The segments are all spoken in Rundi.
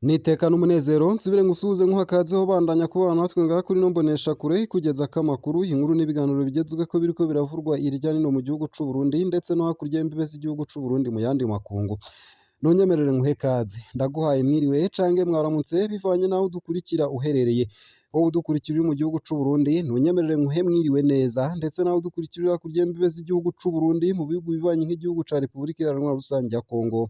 Niteka n'umunezero nsubire ngusuhuze nkuha kaze ho bandanya kubana natwe ngaha kuri ino mboneshakure ikugezako amakuru, inkuru n'ibiganiro bigezweko biriko biravurwa irya nino mu gihugu c'u Burundi ndetse no hakurya y'imbibe z'igihugu c'u Burundi mu yandi makungu. Ntunyemerere nguhe kaze, ndaguhaye mwiriwe canke mwaramutse bivanye n'aho udukurikira uherereye. Wowe udukurikira uri mu gihugu c'u Burundi ntunyemerere nguhe mwiriwe neza, ndetse nawe udukurikira uri hakurya y'imbibe z'igihugu c'u Burundi mu bihugu bibanyi nk'igihugu ca Repubulika Iharanira Rusangi ya Kongo,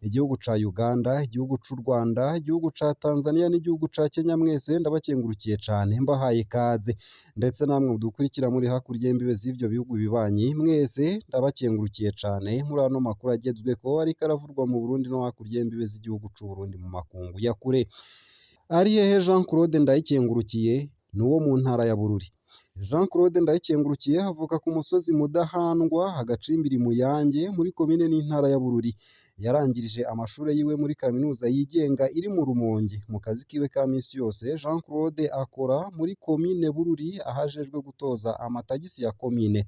igihugu ca Uganda, igihugu c'u Rwanda, igihugu ca Tanzania n'igihugu ca Kenya, mwese ndabakengurukiye cane mbahaye ikaze. Ndetse namwe mudukurikira muri hakurya y'imbibe z'ivyo bihugu bibanyi, mwese ndabakengurukiye cane muri ano makuru agezweko ariko aravurwa mu Burundi no hakurya y'imbibe z'igihugu c'u Burundi mu makungu ya kure. Ari hehe Jean Claude Ndayikengurukiye? Ni uwo mu ntara ya Bururi. Jean Claude Ndayikengurukiye avuka ku musozi Mudahandwa, agacimbiri Muyange, muri komine n'intara ya Bururi. Yarangirije amashure yiwe muri kaminuza yigenga iri mu Rumonge. Mu kazi kiwe ka misi yose, Jean Claude akora muri komine Bururi aho ajejwe gutoza amatagisi ya komine.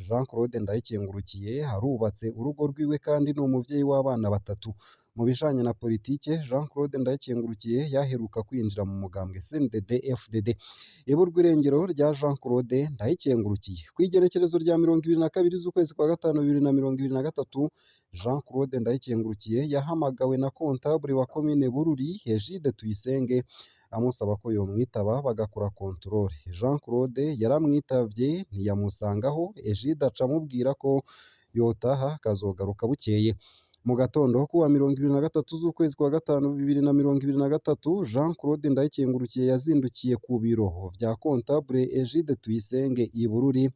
Jean Claude Ndayikengurukiye arubatse urugo rwiwe kandi ni umuvyeyi w'abana batatu. Mu bijanye na politike, Jean Claude Ndayikengurukiye yaheruka kwinjira mu mugambwe CNDD FDD. Iburwa irengero rya Jean Claude Ndayikengurukiye. Kw'igenekerezo rya 22 z'ukwezi kwa gatanu 2023, Jean Claude Ndayikengurukiye yahamagawe na kontabure wa komine Bururi Egide Tuyisenge amusaba ko yomwitaba bagakora controle. Jean Claude yaramwitavye ntiyamusangaho, Egide aca amubwira ko yotaha akazogaruka bukeye. Mu gatondo kuwa 23 z'ukwezi kwa gatanu 2023, Jean Claude Ndayikengurukiye yazindukiye ku biro vya kontabure Egide Tuyisenge i Bururi,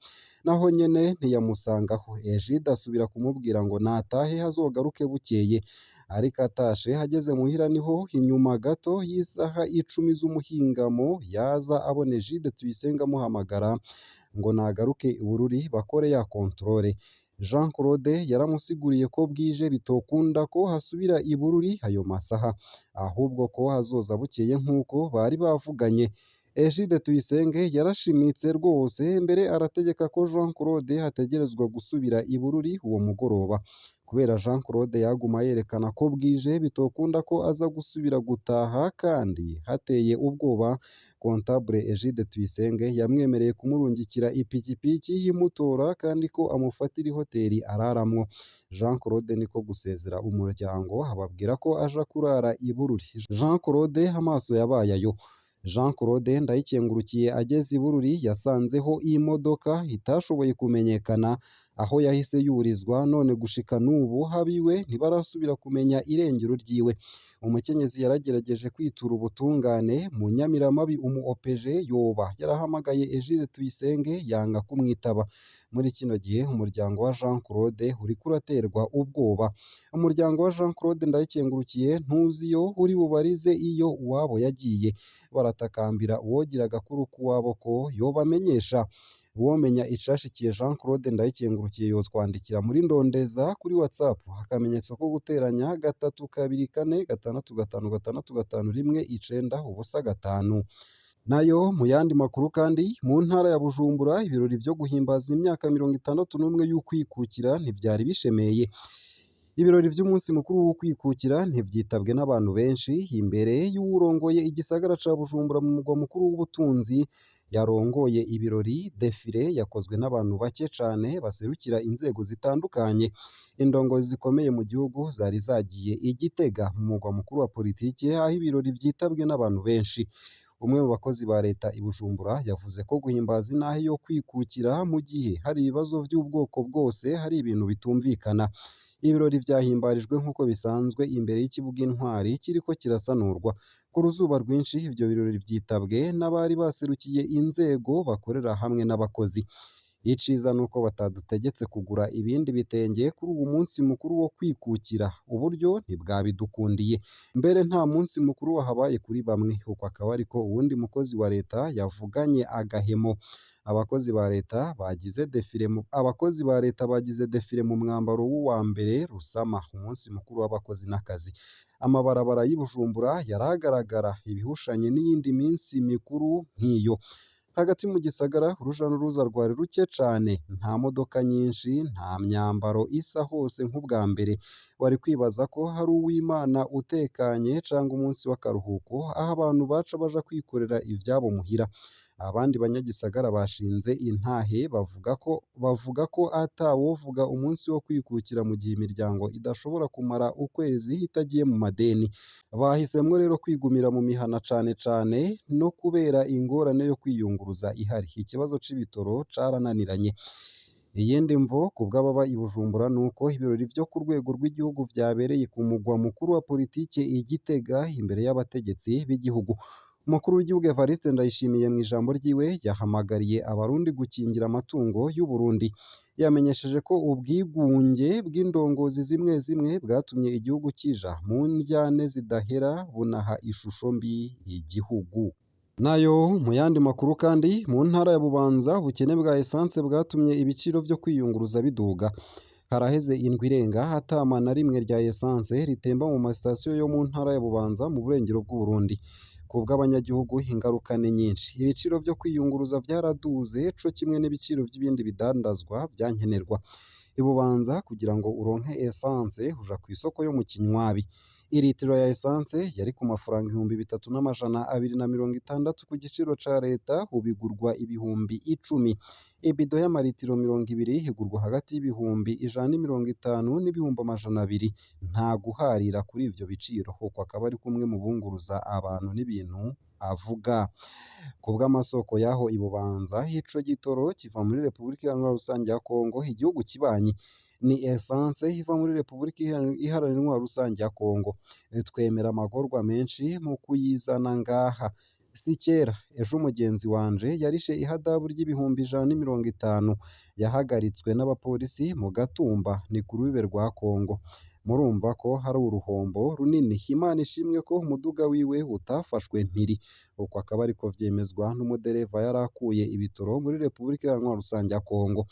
naho nyene ntiyamusangaho. Egide asubira kumubwira ngo natahe azogaruke bukeye, ariko atashe ageze muhira niho inyuma gato y'isaha 10 z'umuhingamo yaza abona Egide Tuyisenge amuhamagara ngo nagaruke i Bururi bakore ya controle. Jean Claude yaramusiguriye ko bwije bitokunda ko hasubira i Bururi ayo masaha, ahubwo ko hazoza bukeye nk'uko bari bavuganye. Egide Tuyisenge yarashimitse rwose mbere arategeka ko Jean Claude ategerezwa gusubira i Bururi uwo mugoroba. Kubera Jean Claude yaguma yerekana ko bwije bitokunda ko aza gusubira gutaha kandi hateye ubwoba, kontabure Egide Tuyisenge yamwemereye kumurungikira ipikipiki imutora kandi ko amufatira ihoteri araramwo. Jean Claude niko gusezera umuryango ababwira ko aja kurara i Bururi. Jean Claude amaso yabaye ayo. Jean Claude Ndayikengurukiye ageze i Bururi yasanzeho imodoka itashoboye kumenyekana aho yahise yurizwa, none gushika n'ubu abiwe ntibarasubira kumenya irengero ryiwe. Umukenyezi yaragerageje kwitura ubutungane mu Nyamiramabi umu OPG yoba yarahamagaye Egide Tuyisenge yanga kumwitaba. Muri kino gihe umuryango wa Jean Claude uriko uraterwa ubwoba. Umuryango wa Jean Claude Ndayikengurukiye ntuzi iyo uri bubarize iyo uwabo yagiye. Baratakambira uwogira agakuru k'uwabo ko yobamenyesha. Uwomenya icashikiye Jean Claude Ndayikengurukiye yotwandikira muri Ndondeza kuri WhatsApp akamenyetso ko guteranya 3 2 4 6 5 6 5 1 9 0 5. Nayo mu yandi makuru kandi, mu ntara ya Bujumbura ibirori vyo guhimbaza imyaka 61 y'ukwikukira ntivyari bishemeye. Ibirori vy'umunsi mukuru w'ukwikukira ntivyitabwe n'abantu benshi. Imbere y'uwurongoye igisagara ca Bujumbura mu mugwa mukuru w'ubutunzi yarongoye ibirori, defile yakozwe n'abantu bake cane baserukira inzego zitandukanye. Indongozi zikomeye mu gihugu zari zagiye i Gitega mu mugwa mukuru wa politike aho ibirori vyitabwe n'abantu benshi. Umwe mu bakozi ba leta i Bujumbura yavuze ko guhimbaza intahe yo kwikukira mu gihe hari ibibazo vy'ubwoko bwose hari ibintu bitumvikana. Ibirori vyahimbarijwe nk'uko bisanzwe imbere y'ikibuga Intwari kiriko kirasanurwa. Ku ruzuba rwinshi ivyo birori vyitabwe n'abari baserukiye inzego bakorera hamwe n'abakozi. Iciza nuko batadutegetse kugura ibindi bitenge kuri uwu munsi mukuru wo kwikukira, uburyo ntibwabidukundiye. Mbere nta munsi mukuru wahabaye kuri bamwe, uko akaba ariko uwundi mukozi wa leta yavuganye agahemo. Abakozi ba leta bagize defile mu abakozi ba leta bagize defile mu mwambaro w'uwa mbere Rusama, umunsi mukuru w'abakozi n'akazi. Amabarabara y'i Bujumbura yaragaragara ibihushanye n'iyindi minsi mikuru nk'iyo. Hagati mu gisagara uruja n'uruza rwari ruke cane, nta modoka nyinshi, nta myambaro isa hose nk'ubwa mbere. Wari kwibaza ko hari uw'Imana utekanye canke umunsi w'akaruhuko, aho abantu baca baja kwikorera ivyabo muhira. Abandi banyagisagara bashinze intahe bavuga ko atawovuga umunsi wo kwikukira mu gihe imiryango idashobora kumara ukwezi itagiye mu madeni. Bahisemwo rero kwigumira mu mihana cane cane no kubera ingorane yo kwiyunguruza ihari. Ikibazo c'ibitoro carananiranye. Iyindi mvo kubw'ababa i Bujumbura nuko ibirori vyo ku rwego rw'igihugu vyabereye ku mugwa mukuru wa politike i Gitega imbere y'abategetsi b'igihugu. Umukuru w'igihugu Evariste Ndayishimiye mu ijambo ryiwe yahamagariye abarundi gukingira amatungo y'u Burundi. Yamenyesheje ko ubwigunge bw'indongozi zimwe zimwe bwatumye igihugu kija mu ndyane zidahera bunaha ishusho mbi igihugu. Nayo mu yandi makuru kandi, mu ntara ya Bubanza ubukene bwa essence bwatumye ibiciro vyo kwiyunguruza biduga. Haraheze indwi irenga atama na rimwe rya essence ritemba mu masitasiyo yo mu ntara ya Bubanza mu burengero bw'Uburundi. Kubw'abanyagihugu ingaruka ni nyinshi. Ibiciro vyo kwiyunguruza vyaraduze co kimwe n'ibiciro vy'ibindi bidandazwa vyankenerwa. I Bubanza kugira ngo uronke essence uja kw'isoko yo mu Kinywabi. Iritiro ya essence yari ku mafaranga 3260 ku giciro ca leta, ubu igurwa 10,000. Ibido y'amaritiro 20 igurwa hagati y'150,000 n'200,000. Nta guharira kuri ivyo biciro. Uko akaba ari kumwe mu bunguruza abantu n'ibintu avuga. Kubw'amasoko y'aho i Bubanza, ico gitoro kiva muri Repubulika Iharanira Rusangi ya Kongo, igihugu kibanyi. Ni essence iva muri Repubulika Iharanira Intwaro Rusangi ya Kongo. Twemera amagorwa menshi mu kuyizana ngaha. Si kera, ejo umugenzi wanje yarishe ihadabu ry'ibihumbi 150. Yahagaritswe n'abapolisi mu Gatumba, ni ku rubibe rwa Kongo. Murumva ko hari uruhombo runini. Imana ishimwe ko umuduga wiwe utafashwe mpiri. Uko akaba ariko vyemezwa n'umudereva yarakuye ibitoro muri Repubulika Iharanira Rusangi ya Kongo.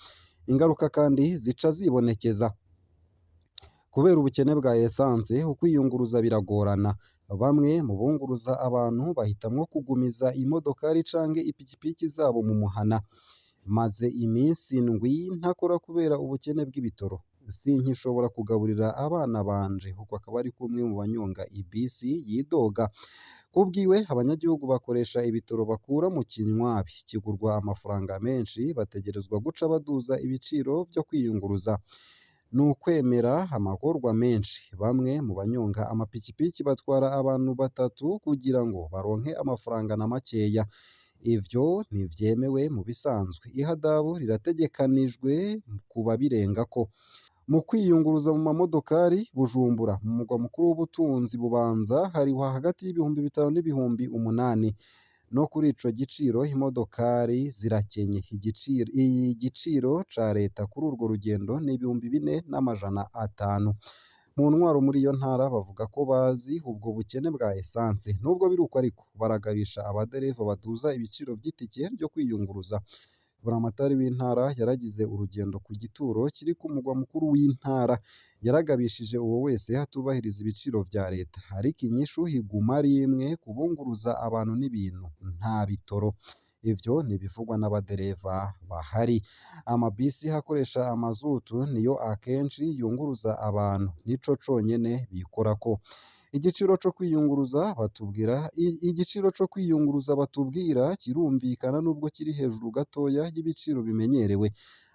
Ingaruka kandi zica zibonekeza. Kubera ubukene bwa essence, ukwiyunguruza biragorana. Bamwe mu bunguruza abantu bahitamwo kugumiza imodokari canke ipikipiki zabo mu muhana. Maze iminsi indwi ntakora kubera ubukene bw'ibitoro. Sinkishobora kugaburira abana banje. Uko akaba ari kumwe mu banyonga ibisi yidoga. Kubwiwe abanyagihugu bakoresha ibitoro bakura mu Kinywabi kigurwa amafaranga menshi, bategerezwa guca baduza ibiciro vyo kwiyunguruza. Ni ukwemera amagorwa menshi. Bamwe mu banyonga amapikipiki batwara abantu batatu kugira ngo baronke amafaranga na makeya. Ivyo ntivyemewe mu bisanzwe. Ihadabu rirategekanijwe ku babirengako. Mu kwiyunguruza mu mamodokari, Bujumbura mu mugwa mukuru w'ubutunzi Bubanza harihwa hagati y'5,000 n'8,000. No kuri ico giciro imodokari zirakenye. Igiciro ca leta kuri urwo rugendo ni 4,500. Mu ntwaro muri iyo ntara bavuga ko bazi ubwo bukene bwa essence. Nubwo biri uko ariko, baragabisha abadereva baduza ibiciro vy'itike ryo kwiyunguruza. Buramatari w'intara yaragize urugendo ku gituro kiri ku mugwa mukuru w'intara. Yaragabishije uwo wese atubahiriza ibiciro vya leta. Ariko inyishu iguma ari imwe kubunguruza abantu n'ibintu, nta bitoro. Ivyo ni ibivugwa n'abadereva bahari. Amabisi akoresha amazutu niyo akenshi yunguruza abantu, nico conyene bikorako. Igiciro co kwiyunguruza batubwira kirumvikana nubwo kiri hejuru gatoya y'ibiciro bimenyerewe.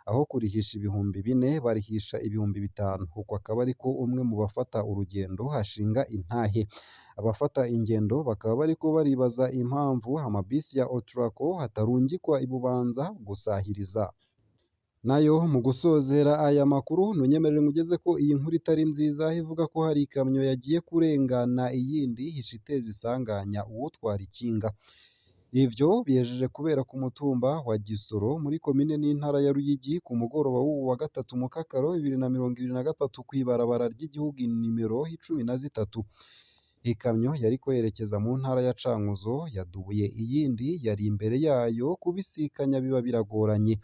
Aho kurihisha 4,000 barihisha 5,000. Uko akaba ariko umwe mu bafata urugendo ashinga intahe. Abafata ingendo bakaba bariko baribaza impamvu amabisi ya Otraco atarungikwa i Bubanza gusahiriza. Nayo mu gusozera aya makuru, ntunyemerere ngugeze ko iyi nkuru itari nziza, ivuga ko hari ikamyo yagiye kurengana iyindi ica iteza isanganya uwutwara ikinga. Ivyo bihejeje kubera ku mutumba wa Gisoro muri komine n'intara ya Ruyigi ku mugoroba w'uwu wa gatatu Mukakaro 2023 kw'ibarabara ry'igihugu nimero 13. Ikamyo yariko yerekeza mu ntara ya Cankuzo yadubuye iyindi yari imbere yayo, kubisikanya biba biragoranye.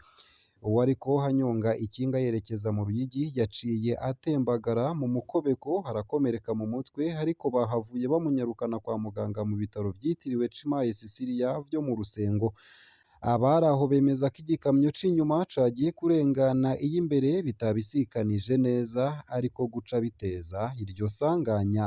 Uwariko anyonga ikinga yerekeza mu Ruyigi yaciye atembagara mu mukobeko arakomereka mu mutwe, ariko bahavuye bamunyarukana kwa muganga mu bitaro vyitiriwe Cimaye Sisiriya vyo mu Rusengo. Abari aho bemeza ko igikamyo c'inyuma cagiye kurengana iy'imbere bitabisikanije neza, ariko guca biteza iryo sanganya.